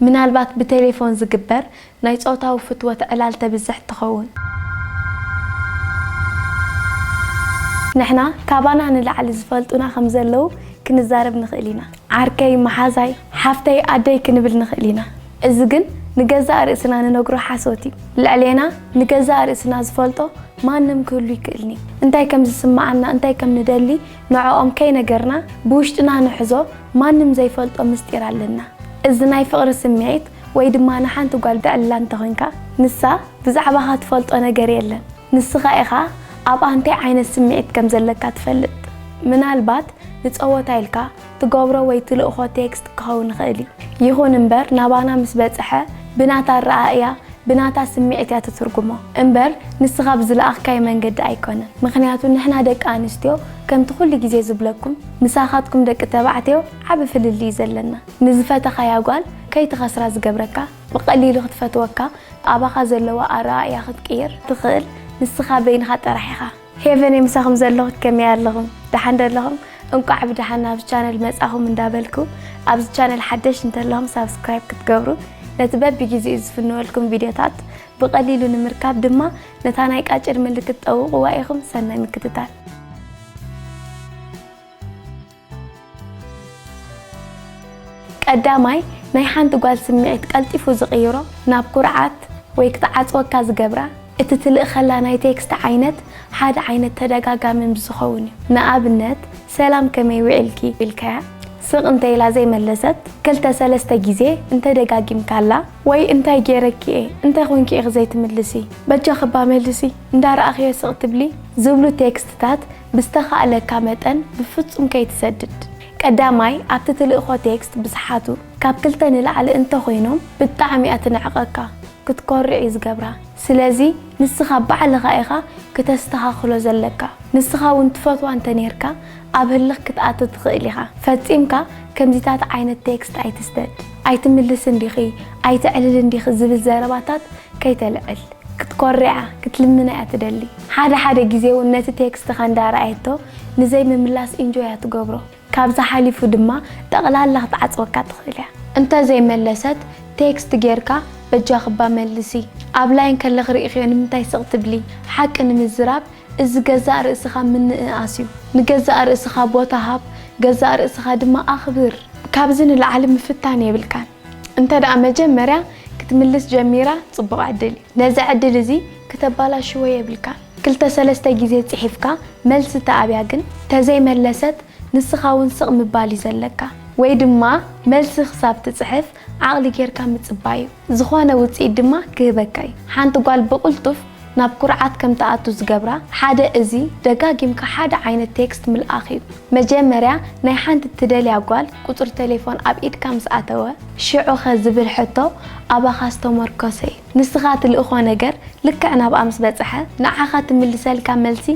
ምናልባት ብቴሌፎን ዝግበር ናይ ጾታዊ ፍትወት ዕላል ተብዝሕ ትኸውን። ንሕና ካባና ንላዕሊ ዝፈልጡና ከም ዘለዉ ክንዛረብ ንኽእል ኢና። ዓርከይ፣ መሓዛይ፣ ሓፍተይ፣ ኣደይ ክንብል ንኽእል ኢና። እዚ ግን ንገዛእ ርእስና ንነግሮ ሓሶት እዩ። ልዕሌና ንገዛእ ርእስና ዝፈልጦ ማንም ክህሉ ይክእልኒ። እንታይ ከም ዝስምዓና፣ እንታይ ከም ንደሊ ንዕኦም ከይነገርና ብውሽጥና ንሕዞ ማንም ዘይፈልጦ ምስጢር ኣለና። እዚ ናይ ፍቕሪ ስምዒት ወይ ድማ ንሓንቲ ጓል ተዕልላ እንተኾይንካ፣ ንሳ ብዛዕባኻ ትፈልጦ ነገር የለን። ንስኻ ኢኻ ኣብኣ እንታይ ዓይነት ስምዒት ከም ዘለካ ትፈልጥ። ምናልባት ንጸወታ ኢልካ ትገብሮ ወይ ትልእኾ ቴክስት ክኸውን ይኽእል እዩ። ይኹን እምበር ናባና ምስ በጽሐ ብናታ ኣረኣእያ፣ ብናታ ስምዒት እያ ትትርጉሞ። እምበር ንስኻ ብዝለኣኽካዮ መንገዲ ኣይኮነን። ምኽንያቱ ንሕና ደቂ ኣንስትዮ ከምቲ ኩሉ ግዜ ዝብለኩም ምሳኻትኩም ደቂ ተባዕትዮ ዓቢ ፍልልይ እዩ ዘለና። ንዝፈተኻያ ጓል ከይትኸስራ ዝገብረካ፣ ብቐሊሉ ክትፈትወካ፣ ኣባኻ ዘለዋ ኣረኣእያ ክትቅይር ትኽእል ንስኻ በይንኻ ጥራሕ ኢኻ። ሄቨን፣ ምሳኹም ዘለኹ ከመይ ኣለኹም? ደሓን ዶ ኣለኹም? እንቋዕ ብደሓን ናብ ቻነል መጻኹም እንዳበልኩ፣ ኣብዚ ቻነል ሓደሽ እንተለኹም ሳብስክራይብ ክትገብሩ፣ ነቲ በብግዜኡ ዝፍንወልኩም ቪድዮታት ብቐሊሉ ንምርካብ ድማ ነታ ናይ ቃጭል ምልክት ጠውቕዋ ኢኹም። ሰናይ ምክትታል። ቀዳማይ፣ ናይ ሓንቲ ጓል ስምዒት ቀልጢፉ ዝቕይሮ ናብ ኩርዓት ወይ ክትዓጽወካ ዝገብራ፣ እቲ ትልእኸላ ናይ ቴክስት ዓይነት ሓደ ዓይነት ተደጋጋሚ ምስ ዝኸውን እዩ። ንኣብነት፣ "ሰላም፣ ከመይ ውዒልኪ?" ኢልካያ፣ ስቕ እንተ ኢላ ዘይመለሰት፣ ክልተ ሰለስተ ግዜ እንተ ደጋጊምካላ፣ ወይ "እንታይ ገይረኪ እየ? እንታይ ኾንኪ ኢኺ ዘይትምልሲ? በጃኺ እባ መልሲ፣ እንዳረኣኽዮ ስቕ ትብሊ?" ዝብሉ ቴክስትታት ብዝተኻእለካ መጠን ብፍጹም ከይትሰድድ። ቀዳማይ፣ ኣብቲ ትልእኾ ቴክስት ብዝሓቱ ካብ ክልተ ንላዕሊ እንተኾይኖም ብጣዕሚ እያ ትንዕቐካ፣ ክትኮርዕ እዩ ዝገብራ። ስለዚ ንስኻ ባዕልኻ ኢኻ ክተስተኻኽሎ ዘለካ። ንስኻ እውን ትፈትዋ እንተኔርካ ኣብ ህልኽ ክትኣቱ ትኽእል ኢኻ። ፈጺምካ ከምዚታት ዓይነት ቴክስት ኣይትስደድ። "ኣይትምልስን ዲኺ? ኣይተዕልልን ዲኺ?" ዝብል ዘረባታት ከይተልዕል። ክትኮርዓ፣ ክትልምና እያ ትደሊ። ሓደ ሓደ ግዜ እውን ነቲ ቴክስትኻ እንዳረኣየቶ ንዘይምምላስ ኢንጆይ እያ ትገብሮ። ካብዚ ሓሊፉ ድማ ጠቕላላ ክትዓጽወካ ትኽእል እያ። እንተዘይመለሰት ቴክስት ጌርካ፣ "በጃኺ እባ መልሲ፣ ኣብ ላይን ከለኺ ርኢኽዮ ንምንታይ ስቕ ትብሊ?" ሓቂ ንምዝራብ፣ እዚ ገዛእ ርእስኻ ምንእኣስ እዩ። ንገዛእ ርእስኻ ቦታ ሃብ፣ ገዛእ ርእስኻ ድማ ኣኽብር። ካብዚ ንላዕሊ ምፍታን የብልካን። እንተ ደኣ መጀመርያ ክትምልስ ጀሚራ፣ ጽቡቕ ዕድል እዩ። ነዚ ዕድል እዚ ክተባላሽዎ የብልካን። ክልተ ሰለስተ ግዜ ጽሒፍካ መልሲ ተኣብያ ግን፣ ተዘይመለሰት ንስኻ እውን ስቕ ምባል እዩ ዘለካ። ወይ ድማ መልሲ ክሳብ ትጽሕፍ ዓቕሊ ጌርካ ምጽባይ እዩ። ዝኾነ ውጽኢት ድማ ክህበካ እዩ። ሓንቲ ጓል ብቕልጡፍ ናብ ኩርዓት ከም ትኣቱ ዝገብራ ሓደ እዚ ደጋጊምካ ሓደ ዓይነት ቴክስት ምልኣኽ እዩ። መጀመርያ ናይ ሓንቲ ትደልያ ጓል ቁጽሪ ቴሌፎን ኣብ ኢድካ ምስ ኣተወ፣ "ሽዑኸ?" ዝብል ሕቶ ኣባኻ ዝተመርኮሰ እዩ። ንስኻ ትልእኾ ነገር ልክዕ ናብኣ ምስ በጽሐ፣ ንዓኻ ትምልሰልካ መልሲ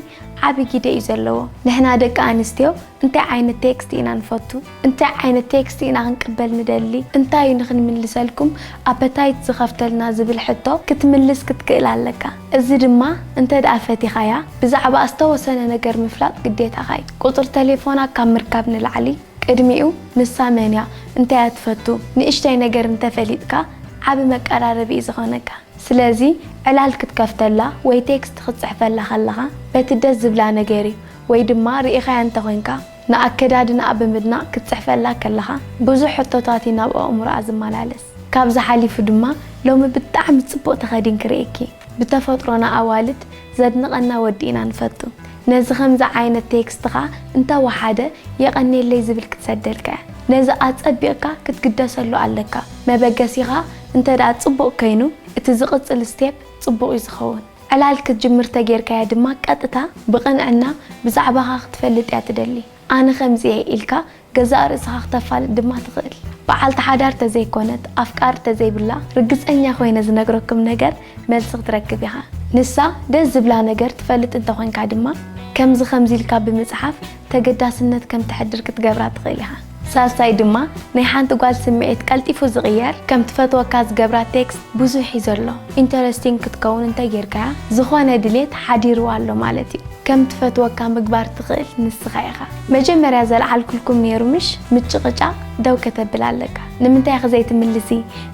ዓቢ ግደ እዩ ዘለዎ። ንሕና ደቂ ኣንስትዮ እንታይ ዓይነት ቴክስት ኢና ንፈቱ? እንታይ ዓይነት ቴክስት ኢና ክንቅበል ንደሊ? እንታይ እዩ ንኽንምልሰልኩም ኣፐታይት ዝኸፍተልና ዝብል ሕቶ ክትምልስ ክትክእል ኣለካ። እዚ ድማ እንተ ደኣ ፈቲኻያ፣ ብዛዕባ ዝተወሰነ ነገር ምፍላጥ ግዴታኻ እዩ። ቁጽሪ ተሌፎና ካብ ምርካብ ንላዕሊ፣ ቅድሚኡ ንሳ መን እያ፣ እንታይ እያ ትፈቱ፣ ንእሽተይ ነገር እንተፈሊጥካ፣ ዓቢ መቀራረቢ እዩ ዝኾነካ። ስለዚ፣ ዕላል ክትከፍተላ ወይ ቴክስት ክትጽሕፈላ ከለኻ፣ በቲ ደስ ዝብላ ነገር እዩ፣ ወይ ድማ ርኢኻያ እንተኾይንካ፣ ንኣከዳድናኣ ብምድናቕ ክትጽሕፈላ ከለኻ፣ ብዙሕ ሕቶታት እዩ ናብ ኣእምሮኣ ዝመላለስ። ካብዚ ሓሊፉ ድማ፣ ሎሚ ብጣዕሚ ጽቡቕ ተኸዲንኪ ርእየኪ። ብተፈጥሮና ኣዋልድ ዘድንቐና ወዲ ኢና ንፈቱ። ነዚ ከምዚ ዓይነት ቴክስት ኸኣ እንተወሓደ፣ የቐንየለይ ዝብል ክትሰደልካ እያ። ነዚ ኣጸቢቕካ ክትግደሰሉ ኣለካ። መበገሲኻ እንተ ደኣ ጽቡቕ ከይኑ፣ እቲ ዝቕጽል ስቴፕ ጽቡቕ እዩ ዝኸውን። ዕላል ክትጅምር ተጌርካያ ድማ ቀጥታ ብቕንዕና ብዛዕባኻ ክትፈልጥ እያ ትደሊ። ኣነ ከምዚ እየ ኢልካ ገዛእ ርእስኻ ክተፋልጥ ድማ ትኽእል። በዓልቲ ሓዳር ተዘይኮነት፣ ኣፍቃሪ ተዘይብላ፣ ርግጸኛ ኮይነ ዝነግረኩም ነገር መልሲ ክትረክብ ኢኻ። ንሳ ደስ ዝብላ ነገር ትፈልጥ እንተኾይንካ ድማ፣ ከምዚ ከምዚ ኢልካ ብምጽሓፍ ተገዳስነት ከም ተሕድር ክትገብራ ትኽእል ኢኻ። ሳልሳይ ድማ ናይ ሓንቲ ጓል ስምዒት ቀልጢፉ ዝቕየር፣ ከም ትፈትወካ ዝገብራ ቴክስት ብዙሕ እዩ ዘሎ። ኢንተረስቲንግ ክትከውን እንተጌርካያ፣ ዝኾነ ድሌት ሓዲርዋ ኣሎ ማለት እዩ። ከም ትፈትወካ ምግባር ትኽእል ንስኻ ኢኻ። መጀመርያ ዘልዓልኩልኩም ነይሩ ምሽ? ምጭቕጫቕ ደው ከተብል ኣለካ። ንምንታይ ኢኺ ዘይትምልሲ?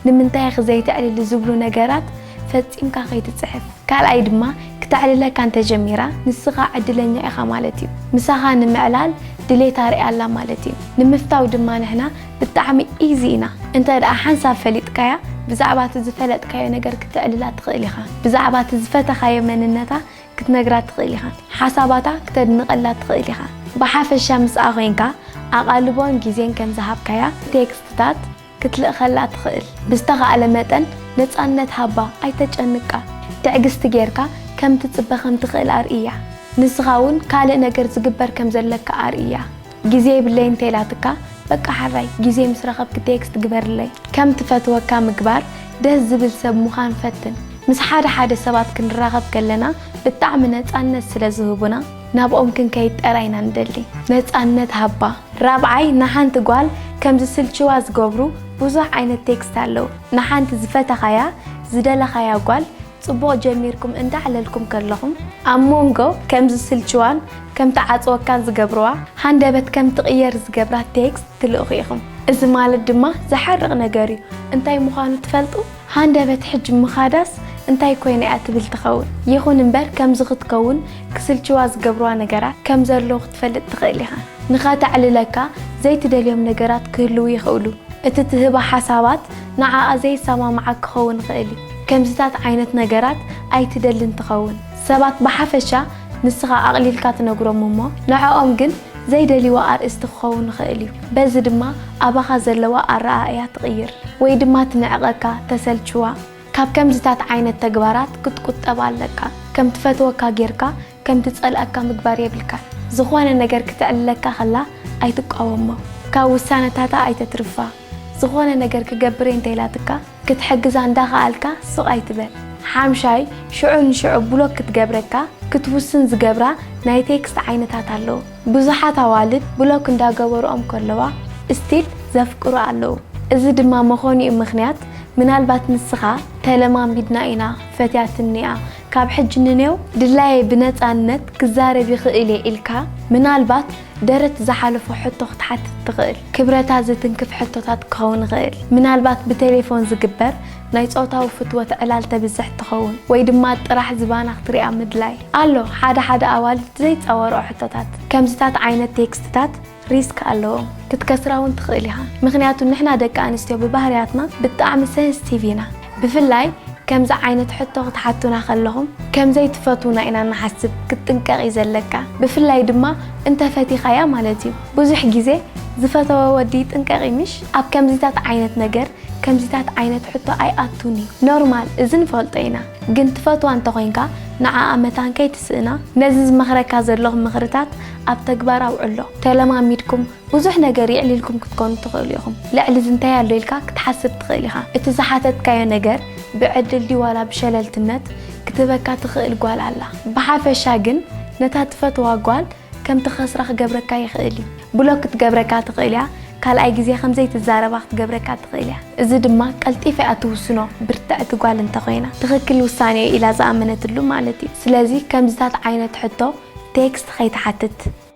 ንምንታይ ኢኺ ዘይተዕልሊ? ዝብሉ ነገራት ፈጺምካ ከይትጽሕፍ። ካልኣይ ድማ ክተዕልለካ እንተጀሚራ ንስኻ ዕድለኛ ኢኻ ማለት እዩ። ምሳኻ ንምዕላል ድሌት ኣርእያ ኣላ ማለት እዩ። ንምፍታው ድማ ንሕና ብጣዕሚ ኢዚ ኢና። እንተ ደኣ ሓንሳብ ፈሊጥካያ ብዛዕባ እቲ ዝፈለጥካዮ ነገር ክተዕልላ ትኽእል ኢኻ። ብዛዕባ እቲ ዝፈተኻዮ መንነታ ክትነግራ ትኽእል ኢኻ። ሓሳባታ ክተድንቐላ ትኽእል ኢኻ። ብሓፈሻ ምስኣ ኮይንካ ኣቓልቦን ግዜን ከም ዝሃብካያ ቴክስትታት ክትልእኸላ ትኽእል። ብዝተኻእለ መጠን ነጻነት ሃባ፣ ኣይተጨንቃ። ትዕግስቲ ጌርካ ከም ትጽበ ከም ትኽእል ኣርእያ። ንስኻ እውን ካልእ ነገር ዝግበር ከም ዘለካ ኣርእያ። ግዜ የብለይ እንተኢላትካ፣ በቃ ሓራይ፣ ግዜ ምስ ረኸብኪ ቴክስት ግበርለይ። ከም ትፈትወካ ምግባር ደስ ዝብል ሰብ ምዃን ፈትን። ምስ ሓደ ሓደ ሰባት ክንራኸብ ከለና ብጣዕሚ ነጻነት ስለ ዝህቡና ናብኦም ክንከይድ ጥራይ ኢና ንደሊ። ነጻነት ሃባ። ራብዓይ፣ ንሓንቲ ጓል ከም ዝስልችዋ ዝገብሩ ብዙሕ ዓይነት ቴክስት ኣለዉ። ንሓንቲ ዝፈተኻያ፣ ዝደለኻያ ጓል ጽቡቕ ጀሚርኩም እንዳዕለልኩም ከለኹም፣ ኣብ መንጎ ከም ዝስልችዋን ከም ትዓጽወካን ዝገብርዋ፣ ሃንደበት ከም ትቕየር ዝገብራ ቴክስት ትልእኹ ኢኹም። እዚ ማለት ድማ ዝሓርቕ ነገር እዩ። እንታይ ምዃኑ ትፈልጡ? ሃንደበት ሕጂ ምኻዳስ እንታይ ኮይና እያ ትብል ትኸውን። ይኹን እምበር ከምዚ ክትከውን ክስልችዋ ዝገብርዋ ነገራት ከም ዘለዉ ክትፈልጥ ትኽእል ኢኻ። ንኸተዕልለካ ዘይትደልዮም ነገራት ክህልዉ ይኽእሉ። እቲ ትህባ ሓሳባት ንዓኣ ዘይሰማምዓ ክኸውን ይኽእል እዩ። ከምዚታት ዓይነት ነገራት ኣይትደልን ትኸውን። ሰባት ብሓፈሻ ንስኻ ኣቕሊልካ ትነግሮም እሞ ንዕኦም ግን ዘይደልይዎ ኣርእስቲ ክኸውን ይኽእል እዩ። በዚ ድማ ኣባኻ ዘለዋ ኣረኣእያ ትቕይር ወይ ድማ ትንዕቐካ፣ ተሰልችዋ። ካብ ከምዚታት ዓይነት ተግባራት ክትቁጠብ ኣለካ። ከም ትፈትወካ ጌርካ ከም ትጸልኣካ ምግባር የብልካን። ዝኾነ ነገር ክተዕልለካ ከላ ኣይትቃወሞ። ካብ ውሳነታታ ኣይተትርፋ። ዝኾነ ነገር ክገብር እየ እንተኢላትካ ክትሕግዛ እንዳኸኣልካ ሱቕ ኣይትበል። ሓምሻይ፣ ሽዑ ንሽዑ ብሎክ ክትገብረካ ክትውስን ዝገብራ ናይ ቴክስት ዓይነታት ኣለዉ። ብዙሓት ኣዋልድ ብሎክ እንዳገበርኦም ከለዋ ስቲል ዘፍቅሩ ኣለዉ። እዚ ድማ መኾኒኡ ምኽንያት ምናልባት ንስኻ ተለማሚድና ኢና፣ ፈትያትኒ እያ፣ ካብ ሕጂ ንኔው ድላየይ ብነጻነት ክዛረብ ይኽእል እየ ኢልካ ምናልባት ደረት ዝሓለፎ ሕቶ ክትሓትት ትኽእል። ክብረታ ዝትንክፍ ሕቶታት ክኸውን ይኽእል። ምናልባት ብቴሌፎን ዝግበር ናይ ጾታዊ ፍትወት ዕላል ተብዝሕ ትኸውን ወይ ድማ ጥራሕ ዝባና ክትሪኣ ምድላይ። ኣሎ ሓደ ሓደ ኣዋልድ ዘይጻወርኦ ሕቶታት። ከምዚታት ዓይነት ቴክስትታት ሪስክ ኣለዎም። ክትከስራ እውን ትኽእል ኢኻ። ምኽንያቱ ንሕና ደቂ ኣንስትዮ ብባህርያትና ብጣዕሚ ሰንስቲቭ ኢና። ብፍላይ ከምዚ ዓይነት ሕቶ ክትሓቱና ከለኹም ከም ዘይትፈትዉና ኢና ንሓስብ። ክትጥንቀቕ እዩ ዘለካ። ብፍላይ ድማ እንተ ፈቲኻያ ማለት እዩ። ብዙሕ ግዜ ዝፈተወ ወዲ ይጥንቀቕ እዩ ምሽ? ኣብ ከምዚታት ዓይነት ነገር ከምዚታት ዓይነት ሕቶ ኣይኣቱን እዩ። ኖርማል፣ እዚ ንፈልጦ ኢና። ግን ትፈትዋ እንተኾይንካ ንዓኣ መታን ከይትስእና ነዚ ዝመኽረካ ዘለኹ ምኽርታት ኣብ ተግባር ኣውዕሎ። ተለማሚድኩም ብዙሕ ነገር የዕሊልኩም ክትኮኑ ትኽእሉ ኢኹም። ልዕሊ እዚ እንታይ ኣሎ ኢልካ ክትሓስብ ትኽእል ኢኻ። እቲ ዝሓተትካዮ ነገር ብዕድል ድዩ ዋላ ብሸለልትነት ክትህበካ ትኽእል ጓል ኣላ። ብሓፈሻ ግን ነታ ትፈትዋ ጓል ከም ትኸስራ ክገብረካ ይኽእል እዩ። ብሎክ ክትገብረካ ትኽእል እያ። ካልኣይ ግዜ ከም ዘይትዛረባ ክትገብረካ ትኽእል እያ። እዚ ድማ ቀልጢፋ እያ ትውስኖ፣ ብርትዕቲ ጓል እንተኾይና። ትኽክል ውሳኔ እዩ ኢላ ዝኣመነትሉ ማለት እዩ። ስለዚ ከምዚታት ዓይነት ሕቶ ቴክስት ከይትሓትት።